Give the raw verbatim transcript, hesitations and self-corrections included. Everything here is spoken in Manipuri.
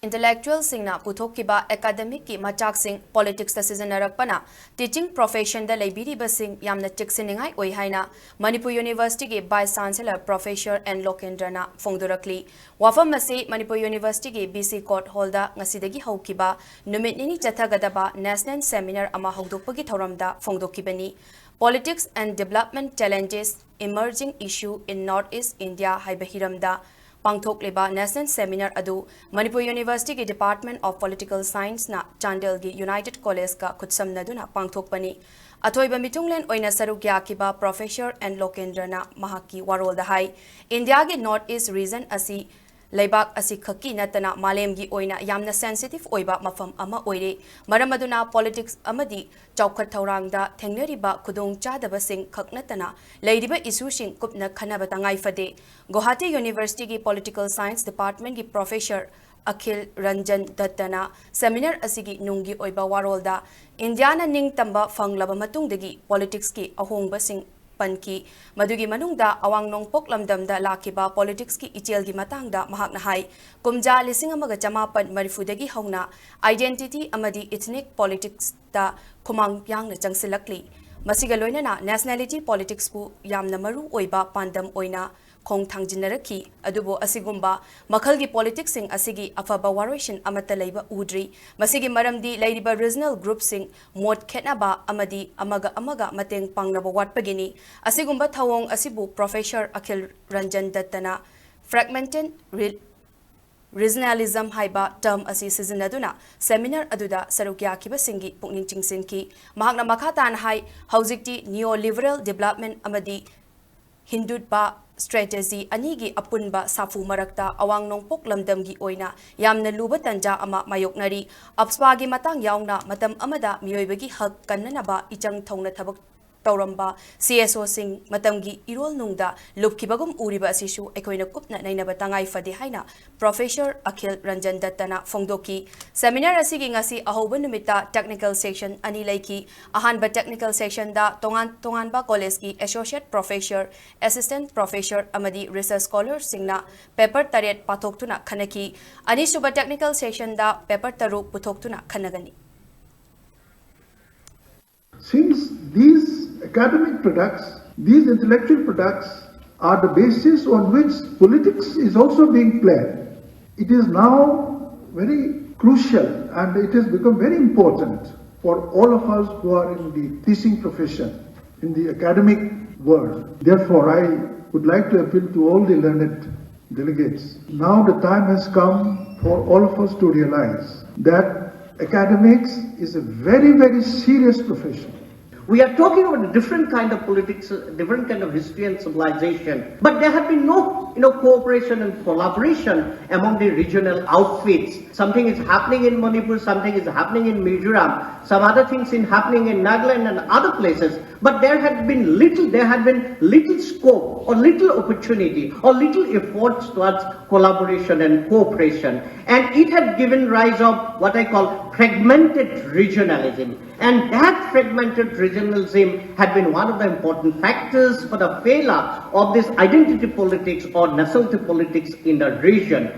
Intellectualꯁꯤꯡꯅ ꯄꯨꯊꯣꯛꯈꯤꯕ academicꯀꯤ ꯃꯆꯥꯛꯁꯤꯡ politicsꯇ ꯁꯤꯖꯤꯟꯅꯔꯛꯄꯅ teaching professionꯗ ꯂꯩꯕꯤꯔꯤꯕꯁꯤꯡ ꯌꯥꯝꯅ ꯆꯦꯛꯁꯤꯟꯅꯤꯡꯉꯥꯏ ꯑꯣꯏ ꯍꯥꯏꯅ Manipur Universityꯒꯤ Vice Chancellor Professor N ꯂꯣꯀꯦꯟꯗ꯭ꯔꯅ ꯐꯣꯡꯗꯣꯔꯛꯂꯤ꯫ ꯋꯥꯐꯝ ꯑꯁꯤ ꯃꯅꯤꯄꯨꯔ Universityꯒꯤ B C Court Hallꯗ ꯉꯁꯤꯗꯒꯤ ꯍꯧꯈꯤꯕ ꯅꯨꯃꯤꯠ ꯅꯤꯅꯤ ꯆꯠꯊꯒꯗꯕ National Seminar ꯑꯃ ꯍꯧꯗꯣꯛꯄꯒꯤ ꯊꯧꯔꯝꯗ ꯐꯣꯡꯗꯣꯛꯈꯤꯕꯅꯤ꯫ Politics and Development Challenges, Emerging Issue in North East India ꯍꯥꯏꯕ ꯍꯤꯔꯝꯗ ꯄꯥꯡꯊꯣꯛꯂꯤꯕ National Seminar ꯑꯗꯨ ꯃꯅꯤꯄꯨꯔ Universityꯒꯤ Department of Political Scienceꯅ ꯆꯥꯟꯗꯦꯜꯒꯤ United Collegeꯀ ꯈꯨꯠꯁꯝꯅꯗꯨꯅ ꯄꯥꯡꯊꯣꯛꯄꯅꯤ꯫ ꯑꯊꯣꯏꯕ ꯃꯤꯊꯨꯡꯂꯦꯟ ꯑꯣꯏꯅ ꯁꯔꯨꯛ ꯌꯥꯈꯤꯕ Professor N ꯂꯣꯀꯦꯟꯗ꯭ꯔꯅ ꯃꯍꯥꯛꯀꯤ ꯋꯥꯔꯣꯜꯗ ꯍꯥꯏ, ꯏꯟꯗꯤꯌꯥꯒꯤ North East region ꯑꯁꯤ ꯂꯩꯕꯥꯛ ꯑꯁꯤꯈꯛꯀꯤ ꯅꯠꯇꯅ ꯃꯥꯂꯦꯝꯒꯤ ꯑꯣꯏꯅ ꯌꯥꯝꯅ sensitive ꯑꯣꯏꯕ ꯃꯐꯝ ꯑꯃ ꯑꯣꯏꯔꯦ꯫ ꯃꯔꯝ ꯑꯗꯨꯅ politics ꯑꯃꯗꯤ ꯆꯥꯎꯈꯠ ꯊꯧꯔꯥꯡꯗ ꯊꯦꯡꯅꯔꯤꯕ ꯈꯨꯗꯣꯡꯆꯥꯗꯕꯁꯤꯡ ꯈꯛ ꯅꯠꯇꯅ ꯂꯩꯔꯤꯕ issueꯁꯤꯡ ꯀꯨꯞꯅ ꯈꯟꯅꯕ ꯇꯉꯥꯏ ꯐꯗꯦ꯫ Guwahati Universityꯒꯤ Political Science Departmentꯀꯤ Professor ꯑꯈꯤꯜ Ranjan ꯗꯠꯇꯅ seminar ꯑꯁꯤꯒꯤ ꯅꯨꯡꯒꯤ ꯑꯣꯏꯕ ꯋꯥꯔꯣꯜꯗ ꯏꯟꯗꯤꯌꯥꯅ ꯅꯤꯡꯇꯝꯕ ꯐꯪꯂꯕ ꯃꯇꯨꯡꯗꯒꯤ politicsꯀꯤ ꯑꯍꯣꯡꯕꯁꯤꯡ ꯄꯟꯈꯤ꯫ ꯃꯗꯨꯒꯤ ꯃꯅꯨꯡꯗ ꯑꯋꯥꯡ ꯅꯣꯡꯄꯣꯛ ꯂꯝꯗꯝꯗ ꯂꯥꯛꯈꯤꯕ politicsꯀꯤ ꯏꯆꯦꯜꯒꯤ ꯃꯇꯥꯡꯗ ꯃꯍꯥꯛꯅ ꯍꯥꯏ, ꯀꯨꯝꯖꯥ ꯂꯤꯁꯤꯡ ꯑꯃꯒ ꯆꯃꯥꯄꯟ ꯃꯔꯤꯐꯨꯗꯒꯤ ꯍꯧꯅ identity ꯑꯃꯗꯤ ethnic politicsꯇ ꯈꯨꯃꯥꯡ ꯌꯥꯡꯅ ꯆꯪꯁꯤꯜꯂꯛꯂꯤ꯫ ꯃꯁꯤꯒ ꯂꯣꯏꯅꯅ nationality politicsꯄꯨ ꯌꯥꯝꯅ ꯃꯔꯨ ꯑꯣꯏꯕ ꯄꯥꯟꯗꯝ ꯑꯣꯏꯅ ꯈꯣꯡ ꯊꯥꯡꯖꯤꯟꯅꯔꯛꯈꯤ꯫ ꯑꯗꯨꯕꯨ ꯑꯁꯤꯒꯨꯝꯕ ꯃꯈꯜꯒꯤ politicsꯁꯤꯡ ꯑꯁꯤꯒꯤ ꯑꯐꯕ ꯋꯥꯔꯣꯏꯁꯤꯟ ꯑꯃꯠꯇ ꯂꯩꯕ ꯎꯗ꯭ꯔꯤ꯫ ꯃꯁꯤꯒꯤ ꯃꯔꯝꯗꯤ ꯂꯩꯔꯤꯕ regional groupꯁꯤꯡ ꯃꯣꯠ ꯈꯦꯠꯅꯕ ꯑꯃꯗꯤ ꯑꯃꯒ ꯑꯃꯒ ꯃꯇꯦꯡ ꯄꯥꯡꯅꯕ ꯋꯥꯠꯄꯒꯤꯅꯤ꯫ ꯑꯁꯤꯒꯨꯝꯕ ꯊꯧꯑꯣꯡ ꯑꯁꯤꯕꯨ Professor ꯑꯈꯤꯜ Ranjan ꯗꯠꯇꯅ fragmented re-, regionalism ꯍꯥꯏꯕ term ꯑꯁꯤ ꯁꯤꯖꯤꯟꯅꯗꯨꯅ seminar ꯑꯗꯨꯗ ꯁꯔꯨꯛ ꯌꯥꯈꯤꯕꯁꯤꯡꯒꯤ ꯄꯨꯛꯅꯤꯡ ꯆꯤꯡꯁꯤꯟꯈꯤ꯫ ꯃꯍꯥꯛꯅ ꯃꯈꯥ ꯇꯥꯅ ꯍꯥꯏ, ꯍꯧꯖꯤꯛꯇꯤ neoliberal development ꯑꯃꯗꯤ ꯍꯤꯟꯗꯨꯠꯕꯥ strategy ꯑꯅꯤꯒꯤ ꯑꯄꯨꯟꯕ ꯁꯥꯐꯨ ꯃꯔꯛꯇ ꯑꯋꯥꯡ ꯅꯣꯡꯄꯣꯛ ꯂꯝꯗꯝꯒꯤ ꯑꯣꯏꯅ ꯌꯥꯝꯅ ꯂꯨꯕ ꯇꯟꯖꯥ ꯑꯃ ꯃꯥꯌꯣꯛꯅꯔꯤ꯫ AFSPAꯒꯤ ꯃꯇꯥꯡ ꯌꯥꯎꯅ ꯃꯇꯝ ꯑꯃꯗ ꯃꯤꯑꯣꯏꯕꯒꯤ ꯍꯛ ꯀꯟꯅꯅꯕ ꯏꯆꯪ ꯊꯧꯅ ꯊꯕꯛ ꯇꯧꯔꯝꯕ ꯁꯤ ꯑꯦꯁ ꯑꯣꯁꯤꯡ ꯃꯇꯝꯒꯤ ꯏꯔꯣꯜ ꯅꯨꯡꯗ ꯂꯨꯞꯈꯤꯕꯒꯨꯝ ꯎꯔꯤꯕ ꯑꯁꯤꯁꯨ ꯑꯩꯈꯣꯏꯅ ꯀꯨꯞꯅ ꯅꯩꯅꯕ ꯇꯉꯥꯏ ꯐꯗꯦ ꯍꯥꯏꯅ ꯄ꯭ꯔꯣꯐꯦꯁꯔ ꯑꯈꯤꯜ ꯔꯟꯖꯟ ꯗꯠꯇꯅ ꯐꯣꯡꯗꯣꯛꯈꯤ꯫ ꯁꯦꯃꯤꯅꯥꯔ ꯑꯁꯤꯒꯤ ꯉꯁꯤ ꯑꯍꯧꯕ ꯅꯨꯃꯤꯠꯇ ꯇꯦꯛꯅꯤꯀꯦꯜ ꯁꯦꯛꯁꯟ ꯑꯅꯤ ꯂꯩꯈꯤ꯫ ꯑꯍꯥꯟꯕ ꯇꯦꯛꯅꯤꯀꯦꯜ ꯁꯦꯛꯁꯟꯗ ꯇꯣꯉꯥꯟ ꯇꯣꯉꯥꯟꯕ ꯀꯣꯂꯦꯖꯀꯤ ꯑꯦꯁꯣꯁꯤꯌꯦꯠ ꯄ꯭ꯔꯣꯐꯦꯁꯔ, ꯑꯦꯁꯤꯁꯇꯦꯟꯠ ꯄ꯭ꯔꯣꯐꯦꯁꯔ ꯑꯃꯗꯤ ꯔꯤꯁꯔꯆ ꯁ꯭ꯀꯣꯂꯔꯁꯤꯡꯅ ꯄꯦꯄꯔ ꯇꯔꯦꯠ ꯄꯥꯊꯣꯛꯇꯨꯅ ꯈꯟꯅꯈꯤ꯫ ꯑꯅꯤꯁꯨꯕ ꯇꯦꯛꯅꯤꯀꯦꯜ ꯁꯦꯛꯁꯟꯗ ꯄꯦꯄꯔ ꯇꯔꯨꯛ ꯄꯨꯊꯣꯛꯇꯨꯅ ꯈꯟꯅꯒꯅꯤ꯫ Since these academic products, these intellectual products are the basis on which politics is also being played, it is now very crucial and it has become very important for all of us who are in the teaching profession, in the academic world. Therefore, I would like to appeal to all the learned delegates. Now the time has come for all of us to realize that academics is a very, very serious profession. We are talking about a different kind of politics, a different kind of history and civilization. But there have been no, you know, cooperation and collaboration among the regional outfits. Something is happening in Manipur, something is happening in Mizoram, some other things in happening in Nagaland and other places. But there had been little, there had been little scope or little opportunity or little efforts towards collaboration and cooperation. And it had given rise of what I call fragmented regionalism. And that fragmented regionalism had been one of the important factors for the failure of this identity politics or nationality politics in the region.